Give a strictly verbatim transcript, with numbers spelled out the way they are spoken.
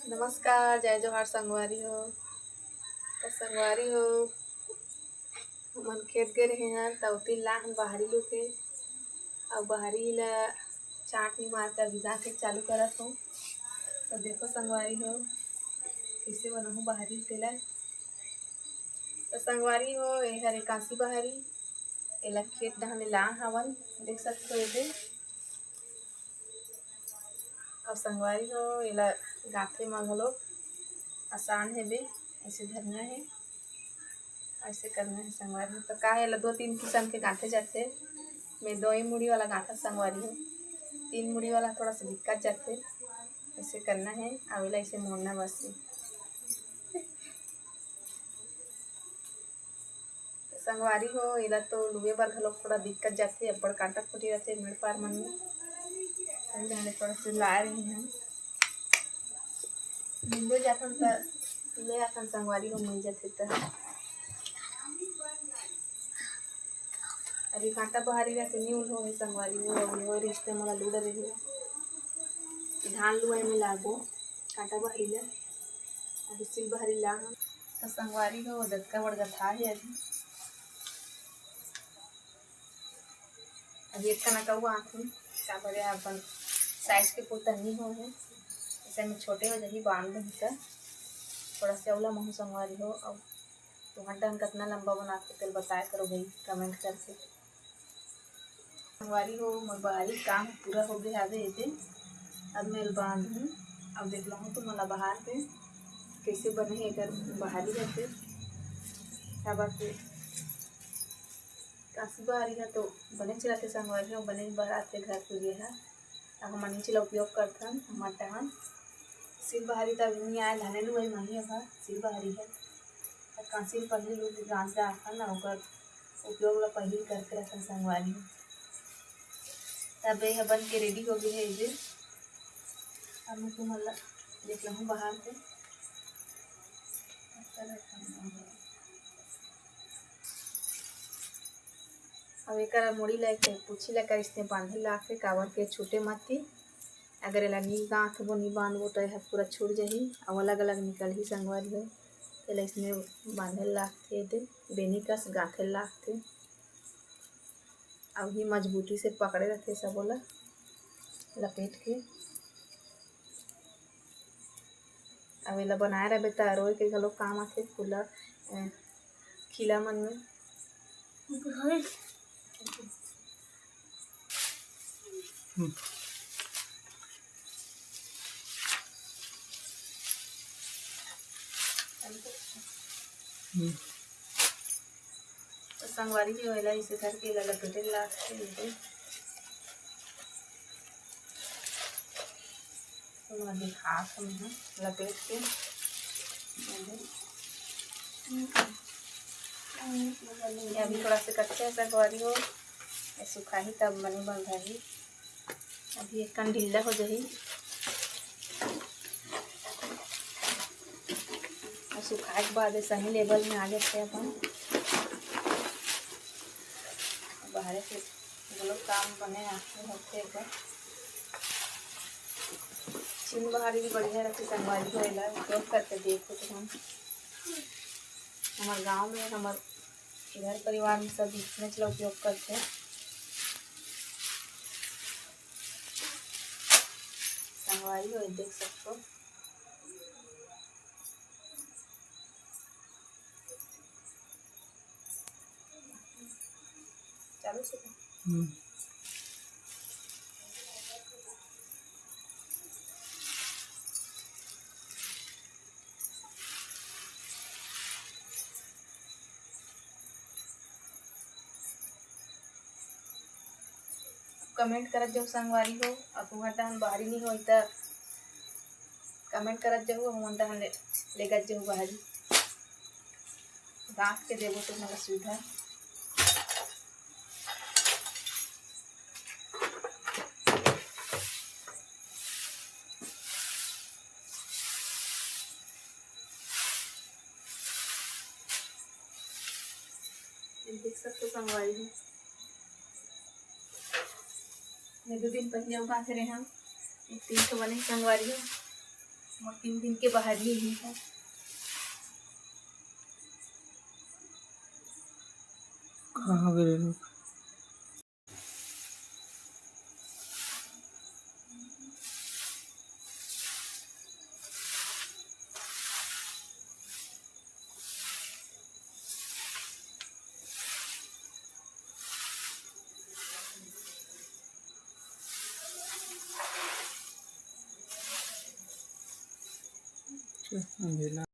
नमस्कार, जय जोहार संगवारी हो। त संगवारी हो, हमन खेत गे रहे हन, त ओती लाहन बहारी लुके, अउ बहारी ला चाटनी मार के अभी गांथे चालू करत हों। त देखो संगवारी हो, कइसे बनाहूं बहारी तेला। त संगवारी हो, ए हरे कांसी बहारी, एला खेत डहन ले लाए हवन, देख सकथो एदे। अउ संगवारी हो, एला गांथे म घलो आसान हे बे, ऐसे धरना हे, ऐसे करना हे संगवारी हो। त का हे, एला दो तीन किसम के गांथे जाथे। मैं दो ही मुड़ी वाला गांथा संगवारी हो, तीन मुड़ी वाला थोड़ा सा दिक्कत जाथे, ऐसे करना हे, अउ एला ऐसे मोड़ना बस हे। संगवारी हो, एला तो लुए बर घलोक थोड़ा दिक्कत जाथे, अब्बड़ कांटा खूंटी रथे मेड़ पार मन में। अभी हमन थोड़ा से लाए रहे हन, मिल जाथन त ले आथन संगवारी हो, मिल जाथे त। अभी कांटा बहारी रथे, नी उल्हो हे संगवारी हो, उल्हो रिश्ते मोला लूड़ रही। धान लुआई में लागो कांटा बहारी ला, अभी सिल बहारी ला। त संगवारी हो, दतका बड़ गथा हे अभी। अभी एक ठन अकउआ आथे, काबर ये अपन साइज के पूरता नी होए हे, अइसे में छोटे हो जाही, बांध दूंही त। थोड़ा से अउला महू संगवारी हो, अउ तुहर डहन कतना लंबा बनाथे तेल बताए करो भाई, कमेंट करके। संगवारी हो, मोर बहारी काम पूरा हो गे हावे एदे। अब मैं एला बांधहूं, अब देख लहूं तो मोला बहार के कइसे बने हे, एकर बहारी रहते। काबर के कांसी बहारी ह तो बनेच रथे संगवारी हो, बनेच बहराथे घर पूजे ह। अब हमन नीचे ला उपयोग करथन, हमर डहन सिल बहारी त अभी नी आए, धाने लुआई माही अब सिल बहारी ह। त कांसी ल पहिली लूट गांज डारथन ना, ओकर उपयोग ला पहिली करके रखन संगवारी हो। तब ये ह बन के रेडी हो गे हे एदे। अब मैं तुमन ला देख लहूं बहार के। अब एकर मुड़ी ला एक पूछी ला कर इसने बांधे ला आथे, काबर के छूटे मत ही। अगर एला नी गांथबो, नी बांधबो, त एहा पूरा छूट जाही, अउ अलग-अलग निकलही संगवारी हो। एला इसने बांधे ला लागथे, एदे बेनी कस गांथे ला लागथे। अउ ही मजबूती से पकड़े रथे सबो ला लपेट के। अब एला बनाए रहिबे त रोए के घलो काम आथे, फूला, अ, खीला मन में। हम्म। हम्म। त संगवारी जी, एला इसे करके एला लपेटे ला लागथे। तो मैं दिखात हूँ लपेट के। ये अभी थोड़ा सा कच्चा है संगवारी हो, ये सुखाही तब बने बंधाही। अभी एक कन ढीला हो जाही। अउ सुखाए के बाद ये सही लेवल में आ जाथे अपन। बाहरे के घलो काम बने आथे होथे एकर। सिल बहारी भी बढ़िया रथे संगवारी हो, एला उपयोग करके देखो तो हम। हमर गांव में हमर घर परिवार में सब इसनेच ला उपयोग करथे। संगवारी हो, देख सकथो। चालू से। हम्म। कमेंट करत जाहू संगवारी हो, अउ तुंहर डहन बहारी नी होही त कमेंट करत जाहू, हमन डहन ले, लेगत जाहू बहारी। गांथ के देबो तो मोला सुविधा। ये देख सकते हो संगवारी हो, मैं दो दिन पहले उगा के रहे हूँ, ये तीन ठो बने संगवारी हो। मोर तीन दिन के बाहर नहीं है। कहाँ गए लोग? अंधेला।